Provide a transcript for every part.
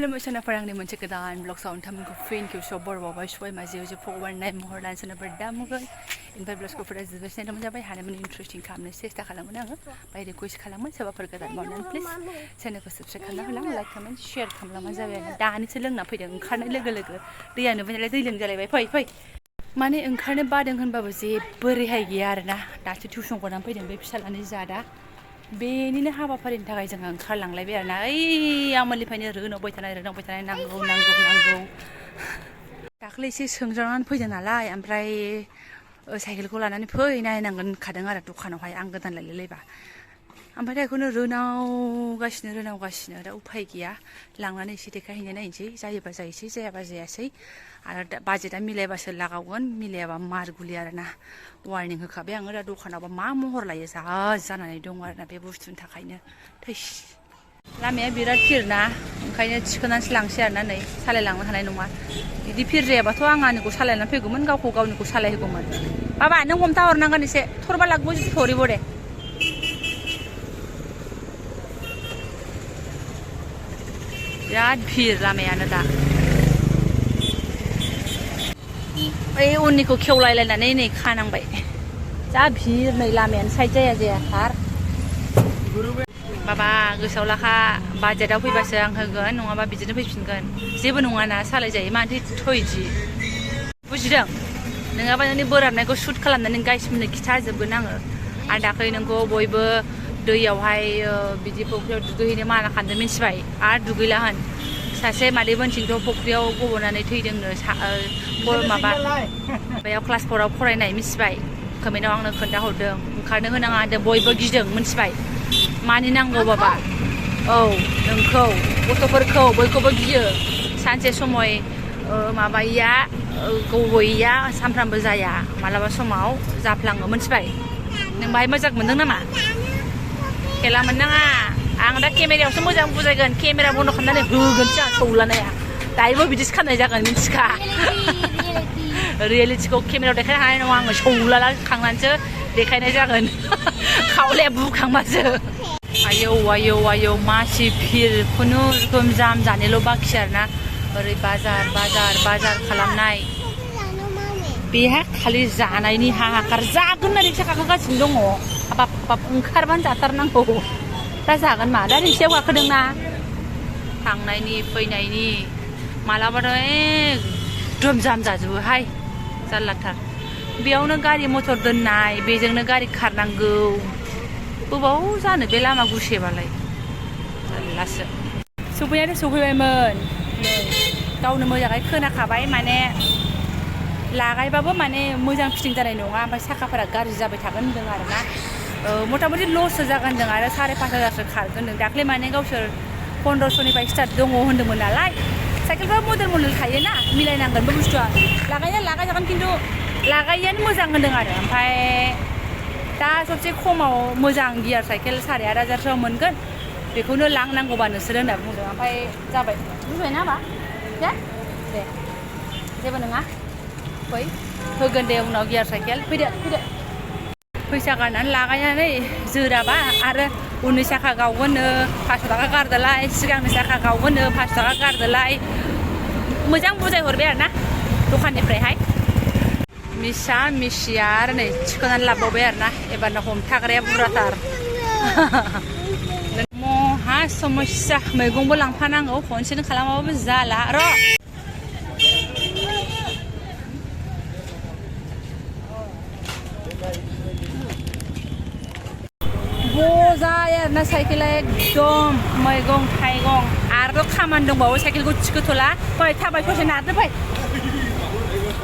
Moisanapar ang naman sa kadaan vlog sa untam ko friend ko so borwa ba shway ma jiyo forward na mo lan sa nabar dam ko in by vlog ko for this na naman sabay hana man interesting kam na sesta kala mo na by request kala mo sa par kadaan mo nan please sana ko subscribe kala lang like comment share kam lang mazabe na dani silang na pwedeng oंखारनो लोगो लोगो दैयानो बेलाय दै लोंजालायबाय फै फै माने ओंखारनो बादों होनबाबो जे बोरैहाय गैया आरोना दासो टिउसन गनानै फैदों बे फिसालानि जादा बेनिनो हाबाफारिनि थाखाय जों ओंखारलांलायबाय आरोना ओइ आमोलनिफ्रायनो रोनावबाय थानाय नांगौ दाख्लै एसे सोंजानानै फैदों नालाय ओमफ्राय साइकेलखौ लानानै फै नायनांगोन खादों आरो दखानावहाय आं गोदान लायलायलायबा ओमफ्राय दा बेखौनो रोनावगासिनो दा उफाय गैया लांनानै एसे देखायहैनो नायनोसै जायोबा जायोसै जायाबा जायासै आरो बाजेटआ मिलायबासो लागावगोन मिलायाबा मारगुलि आरोना वार्निं होखाबाय आङो दा दखानावबा मा महर लायो जा जानानै दं आरोना बे बुस्थुनि थाखायनो थैस लामाया बिराद फिरना ओंखायनो थिखोनानैसो लांसै आरोना नै सालायलांनो हानाय नङा बिदि फिर जायाबाथ' आं आंनिखौ सालायनानै फैगौमोन गावनिखौ सालायहोगौमोन बाबा नों हमथा हरनांगोन एसे थरबा लागबो थरिबो दे बिराद भिर लामायानो दा ओइ उननिखौ खेवलायलायनानै नै खानांबाय जा भिर नै लामायानो साइड जायाथार बाबा गोसोआव लाखा बाजेटआव फैबासो आं होगोन नङाबा बिदिनो फैफिनगोन जेबो नङाना सालायजायो मानोथो थयदि बुजिदों नङाबा नोंनि बोराबनायखौ शुट खालामनानै गाइसमोननो खिथाजोबगोन आङो आरो दाख्लै नोंखौ बयबो दैयावहाय बिदि फुख्रियाव दुगैहैनो माना खानदों मिन्थिबाय आरो दुगैला होन सासे मादैमोनथिंथ' फुख्रियाव गब'नानै थैदोंनो माबा बेयाव क्लास 4आव फरायनाय मिथिबाय कमेन्टआव आंनो खोन्थाहरदों ओंखारनो होनाङा होनदों बयबो गिदों मिथिबाय मानिनांगौ बाबा औ नोंखौ गथ'फोरखौ बयखौबो गियो सानसे समय माबाया गब'यैया सानफ्रामबो जाया मालाबा समाव जाफ्लाङो मिथिबाय नों बाहाय मोजां मोनदों नामा खेला मोननाङा आं दा केमेरायावसो मोजां बुजायगोन केमेरा बन्द खालामनानै होगोनसो आं सौलानाया दायोबो बिदिसो खालामनाय जागोन मिथिखा रियेलिटिखौ केमेरायाव देखायनो हानाय नङा आङो सौलाला खांनानैसो देखायनाय जागोन खावलाया बुखांबासो आयौ मासि भिर खुनुरुखुम जाम जानायल' बाखि आरोना ओरै बाजार खालामनाय बेहा खालि जानायनि हाहाकार जागोन ना रिक्सा गाखोगासिनो दङ हाबाब ओंखारबानो जाथारनांगौ दा जागोन मा दा रिक्सायाव गाखोदोंना थांनायनि फैनायनि मालाबाथ' एकदम जाम जाजोबोहाय जारलाथार बेयावनो गारि मथर दोननाय बेजोंनो गारि खारनांगौ गोबाव जानो बे लामा गुसेबालाय जारलासो सफैनायाथ' सफैबायमोन गावनो मोजाङै खोनाखाबाय माने लागायबाबो माने मोजां फिटिं जानाय नङा ओमफ्राय साखाफोरा गाज्रि जाबाय थागोन होनदों आरोना मथा मथि लससो जागोन होनदों आरो 5,500 खारगोन होनदों दाख्लै माने गावसोर 1500निफ्राय स्टार्ट दङ होनदोंमोन नालाय साइकेलफ्रा मडेल थायोना मिलायनांगोन बे बुस्थुआ लागायजागोन खिन्थु लागायैयानो मोजां होनदों आरो ओमफ्राय दा सबसे खमाव मोजां गियार साइकेल 8,500 मोनगोन बेखौनो लांनांगौबा नोंसोर होनना बुंदों ओमफ्राय जाबाय बुजिबायना होमबा दे जेबो नङा फै होगोन दे उनाव गियार साइकेल फैदो फैसा गारनानै लागायनानै जोराबा आरो उननि साखा गावगोननो 500 थाखा गारदोलाय सिगांनि साखा गावगोननो 500 थाखा गारदोलाय मोजां बुजायहरबाय आरोना दखाननिफ्रायहाय मिसिया आरो नै थिखोनानै लाबावबाय आरोना एबारनो हमथाग्राया बुरजाथार महा समस्या मैगंबो लांफानांगौ खनसेनो खालामाबाबो जाला र' बजाय आरोना साइकेला एकदम मैगं थाइगं आरो खामानि दंबावो साइकेलखौ थिखोथ'ला फै थाबाय ससे नारदो फै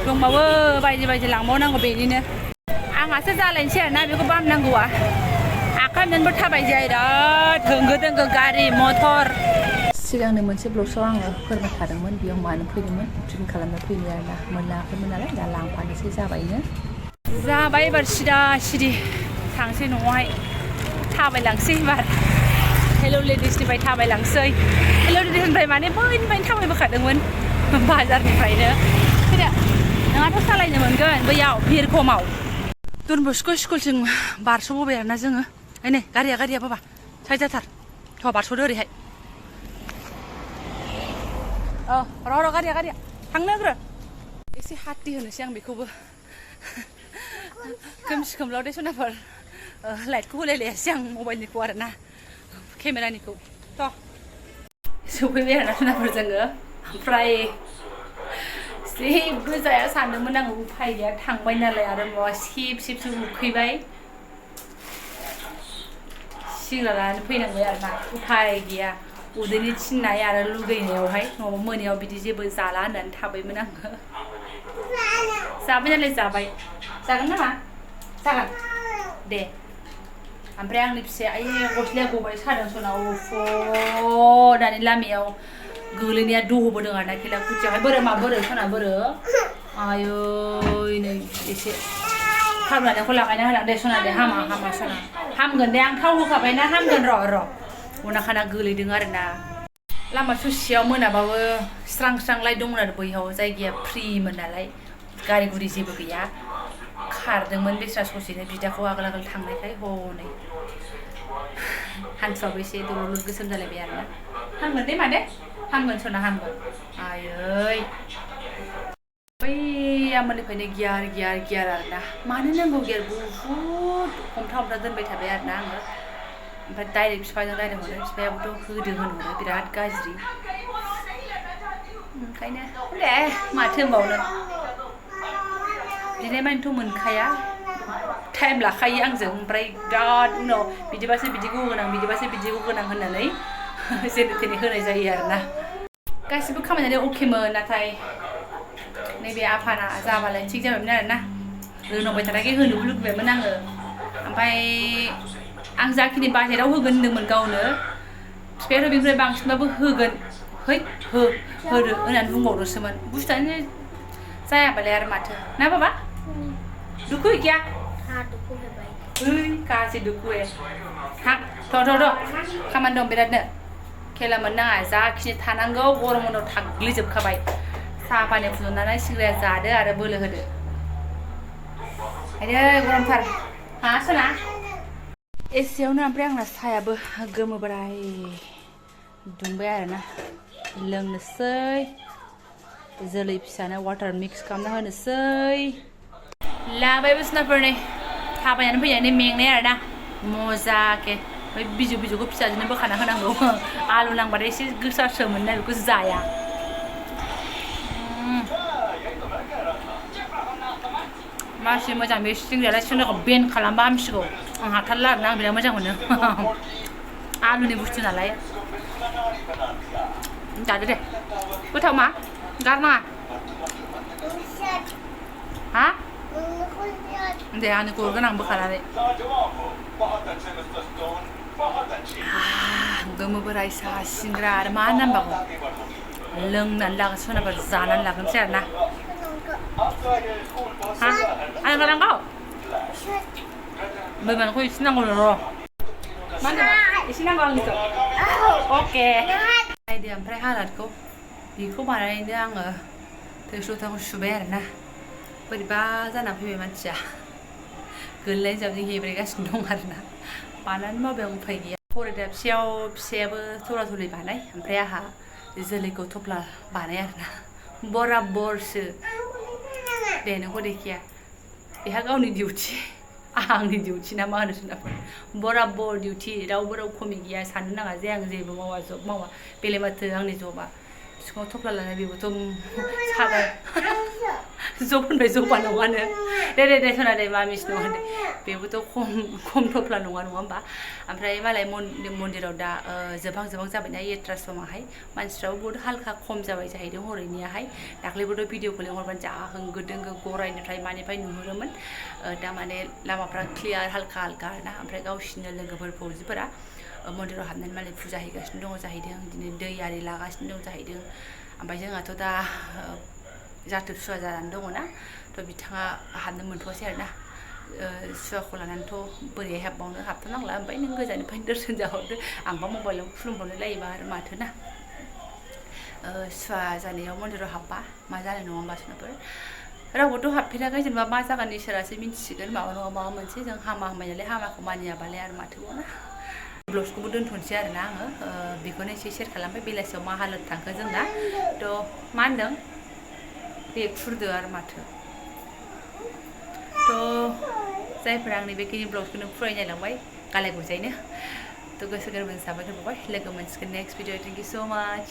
दंबावो बायदि लांबावनांगौ बेनिनो आंहासो जालायनोसै आरोना बेखौ बामनांगौआ आखाइजोंबो थाबायजाया बिराद होंगो दोंगो गारि मथर सिगांनो मोनसे ब्लगआव आङो फोरमायखादोंमोन बेयाव मानो फैदोंमोन ट्रेन खालामनो फैनो आरोना मोनाखैमोन नालाय दा लांफानोसै जाबाय एबार सिदा थांसै न'आवहाय थाबायलांसै एबार हेल' लेडिसनिफ्राय थाबायलांसै हेल' लेडिसनिफ्राय माने बैनिफ्रायनो थाबायबोखादोंमोन बाजारनिफ्रायनो फैदो नोंहाथ' सालायनो मोनगोन बैयाव भिर खमाव डनबस्क' स्कुलसिम बारस'बोबाय आरोना जोङो नै गारिया बाबा साइड जाथार थ' बारस'दो ओरैहाय र' गारिया थांनो ग्रो एसे हाथि होनोसै आं बेखौबो खोमसि खोमलाव दे सनाफोर लाइटखौ होलायलायासै आं मबाइलनिखौ आरोना केमेरानिखौ थ' सफैबाय आरोना सनाफोर जोङो ओमफ्राय जेबो जाया सानदोंमोन आङो उफाय गैया थांबाय नालाय आरो माबा सिबसो उखैबाय सिंग्रा लानानै फैनांबाय आरोना उफाय गैया उदैनि थिननाय आरो लुगैनायावहाय न'आव मोनायाव बिदि जेबो जाला होननानै थाबायमोन आङो जाबाय नालाय जाबाय जागोन नामा जागोन दे ओमफ्राय आंनि फिसाया आइ गस्लाया गबाय सादों सना दानि लामायाव गोलैनाया दहबोदों आरोना खेला खुथियावहाय बोरो सना बोरो आयै नै एसे थाव लानायखौ लागायना होना दे सना दे हामा सना हामगोन दे आं थाव होखाबायना हामगोन र' अनाखाना गोलैदों आरोना लामा ससेयाव मोनाबाबो स्रां लाइट दंमोन आरो बैयाव जायगाया फ्रिमोन नालाय गारि गुरि जेबो गैया खारदोंमोन बेस्रा ससेनो बिदाखौ आगोल थांनायखाय हनै हान्थुआबो एसे दलद गोसोम जालायबाय आरोना हामगोन दे मादे हामगोन सना हामगोन आयै बैया मोननिफ्रायनो गियार आरोना मानो नांगौ गियार बुहुद हमथा दोनबाय थाबाय आरोना आङो ओमफ्राय डाइरेक्ट बिफाजों रायज्लायहरो बिफायाबोथ' होनहरो बिराद गाज्रि ओंखायनो दे माथो होनबावनो बिनाय मानिथ' मोनखाया टाइम लाखायो आंजों ओमफ्राय बिराद उनाव बिदिबासो बिदिखौ होगोन आं बिदिबासो बिदिखौ होगोन आं होननानै जेने थेने होनाय जायो आरोना गासिबो खामानियानो अकेमोन नाथाय नैबे आफाना जाबालाय थिग जाबायमोन आरोना रोंनांबाय थानायखाय होनोबो लुगैबायमोन आङो ओमफ्राय आं जाखिनि बाजेटाव होगोन होनदोंमोन गावनो बिफायाथ' बेनिफ्राय बांसिनबाबो होगोन होदो होननानै बुंबावदोंसोमोन बुस्थुआनो जायाबालाय आरो माथो ना बाबा दुखु गैया गासै दुखु हा थ' खामानि दं बिरादनो खेला मोननाङा जाखिनि थानांगौ गरम बन्द'आव थाग्लिजोबखाबाय साहा पानि फुदुंनानै सिंग्राया जादो आरो बोलो होदो आयदै गरमथार हा सना एसेयावनो ओमफ्राय आंना साहायाबो गोमोब्राय दुंबाय आरोना लोंनोसै जोलै फिसानो वाटार मिक्स खालामना होनोसै लाबाय बोसनाफोर नै थाबायनानै फैनानै मेंनाय आरोना मजाके ओमफ्राय बिजौखौ फिसाजोंनो बोखाना होनांगौ आलु नांबाथाय एसे गोसासो मोननाय बेखौ जाया मासि मोजां बे सिंग्रायालाय सोरनाखौ बेन खालामबा हामसिगौ आं हाथारला आरोना आं बिराद मोजां मोनो आलुनि बुस्थु नालाय जादो दे गोथाव मा गारनाङा हा दे आंनिखौ हरगोन आं बोखानानै गोमो बोराय साहा सिंग्रा आरो मा नांबावगौ लोंनानै लागोन सोरनाबा जानानै लागोनसै आरोना हा आं गालांगौ बोरमानोखौ एसे नांगौ र' मा होनो एसे नांगौ आंनिखौ अके नायदो ओमफ्राय हालादखौ बेखौ बानायनो आङो थोरसि लथाखौ सुबाय आरोना बोरैबा जाना फैबाय मानसिया गोलैनाय जाबजों हेब्रेगासिनो दं आरोना बानानै मावबाय आं उफाय गैया फरायदा फिसायाबो थरा थरि बानाय ओमफ्राय आंहा जोलैखौ थफ्ला बानाय आरोना बराबरसो दे नोंखौ देखिया बेहा गावनि डिउटि आंनि डिउटि ना मा होनो सोरनाफोर बराबर डिउटि रावबो खमि गैया साननो नाङा जे आं जेबो मावा जब मावा बेले माथो आंनि जबा सिगाङाव थफ्ला लानाय बेबोथ' सादा जब होनबाय जबा नङानो दे सना दे मामिस नङा दे बेबोथ' खम थफ्ला नङा होमबा ओमफ्राय मालाय मन्दिराव दा जोबहां जाबायना एट्रा समावहाय मानसिफ्राबो बहुद हालखा खम जाबाय जाहैदों हरैनियाहाय दाख्लैबोथ' भिडिअखौ लेंहरबानो जा होंगो दोंगो गराइनिफ्राय मानिफ्राय नुहुरोमोन दा माने लामाफ्रा क्लियार हालखा आरोना ओमफ्राय गावसिनि लोगोफोर फौजिफोरा मन्दिराव हाबनानै मालाय फुजा हैगासिनो दङ जाहैदों बिदिनो दै आरि लागासिनो दं जाहैदों ओमफ्राय जोंहाथ' दा जाथोब सुवा जानानै दङना थ' बिथाङा हाबनो मोनथ'वासै आरोना सुवाखौ लानानैथ' बोरैहाय हाबबावनो हाबथ'नांला ओमफ्राय नों गोजाननिफ्रायनो दर्शन जाहरदो आंबा मबाइलाव खुलुमहरनो लायोबा आरो माथोना सुवा जानायाव मन्दिराव हाबबा मा जानाय नङा होमबा सोरनाफोर रावबोथ' हाबफेराखै जेनेबा मा जागोन इसोरासो मिन्थिसिगोन माबा नङा माबा मोनसे जों हामा होनबाय नालाय हामाखौ मानियाबालाय आरो माथो ना ब्लगखौबो दोनथ'नोसै आरोना आङो बेखौनो एसे शेयार खालामबाय बेलासियाव मा हालोद थांखो जोंना थ' मा होनदों बे खुरदो आरो माथो थ' जायफोरा आंनि बेखिनि ब्लगखौनो फरायनायलांबाय गालाय गुजायनो थ' गोसो गोरबोनि साबायखर बावबाय लोगो मोनसिगोन नेक्स्ट भिडिअ थेंक इउ स' माच